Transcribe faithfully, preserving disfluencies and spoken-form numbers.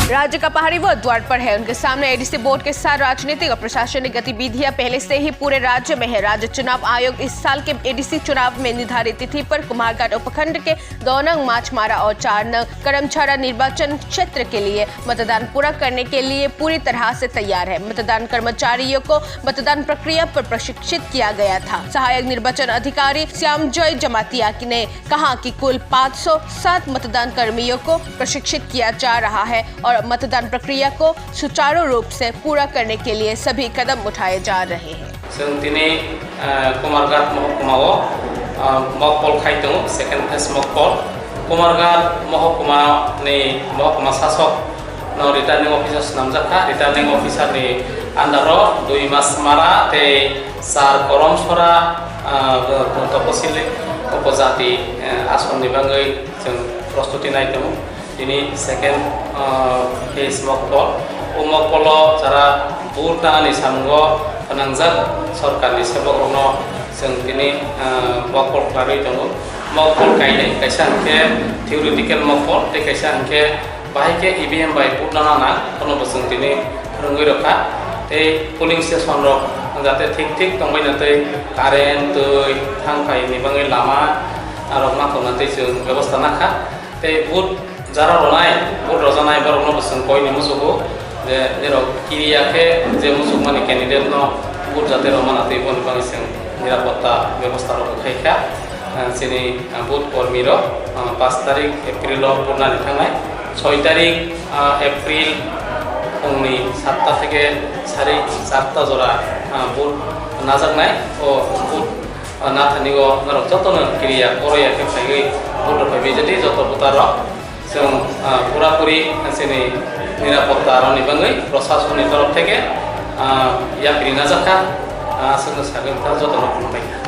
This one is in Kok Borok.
राज्य का पहाड़ी वो द्वार पर है। उनके सामने एडीसी बोर्ड के साथ राजनीतिक और प्रशासनिक गतिविधियां पहले से ही पूरे राज्य में है। राज्य चुनाव आयोग इस साल के एडीसी चुनाव में निर्धारित तिथि पर कुमारघाट उपखंड के दो नंग माछमारा और चार नंग करमछाड़ा निर्वाचन क्षेत्र के लिए मतदान पूरा करने के लिए पूरी तरह से तैयार है। मतदान कर्मचारियों को मतदान प्रक्रिया पर प्रशिक्षित किया गया था। सहायक निर्वाचन अधिकारी श्यामजय जमातिया ने कहा कि कुल पाँच सौ सात मतदान कर्मियों को प्रशिक्षित किया जा रहा है और मतदान प्रक्रिया को सुचारू रूप से पूरा करने के लिए सभी कदम उठाए जा रहे हैं। Chwng tini, ah, Kumarghat mohokuma o, ah, mokpol khai tongo, second phase mokpol. Kumarghat mohokuma ni mohokuma sasok no returning officer swnamjak kha, returning officer ni under o dui mas mara tei char korom sora, ah, toposil upojati, eh, ason ni bagwi chwng prostuti nai tongo. Tini second, ah, phase mokpol. O mokpolo jara vote tanani samungo phnangjak sorkarni sebokrokno chwng tini, ah, mokpol khlaiwi tongo. Mokpol kainwi, kaisa hwnkhe theoretical mokpol tei kaisa hwnkhe bahai khe E V M bai vote nana nang, bono bo chwng tini phwrwngwi rwkha. Tei polling station rok jate thik thik tongbaina tei current, twi, thang phaini bagwi lama, ah, rok ma tongna tei chwng bebosta nakha. Tei vote jara rwnai, vote rwjaknai borokno bo chwng koini muchugo je nirok kiriya khe je muchukmani candidate no vote jate rwmana tei boni bagwi chwng nirapotta bebosta rok khai kha. Ah, chini, ah, vote kormi rok, ah, paanch tarik April o vote nani thangnai, soi tarik, ah, April phungni satta theke sari charta jora, ah, vote najaknai. O vote, ah, nathani o norok jotono kiriya koroya khe phaiwi vote rw phaiwi jadi joto voter rok chwng, ah, pura puri chini nirapotta rokni bagwi proshasonni torof theke, ah, yapri najakha, ah, chwngno sagwi wngkha jotono khulumbai kha.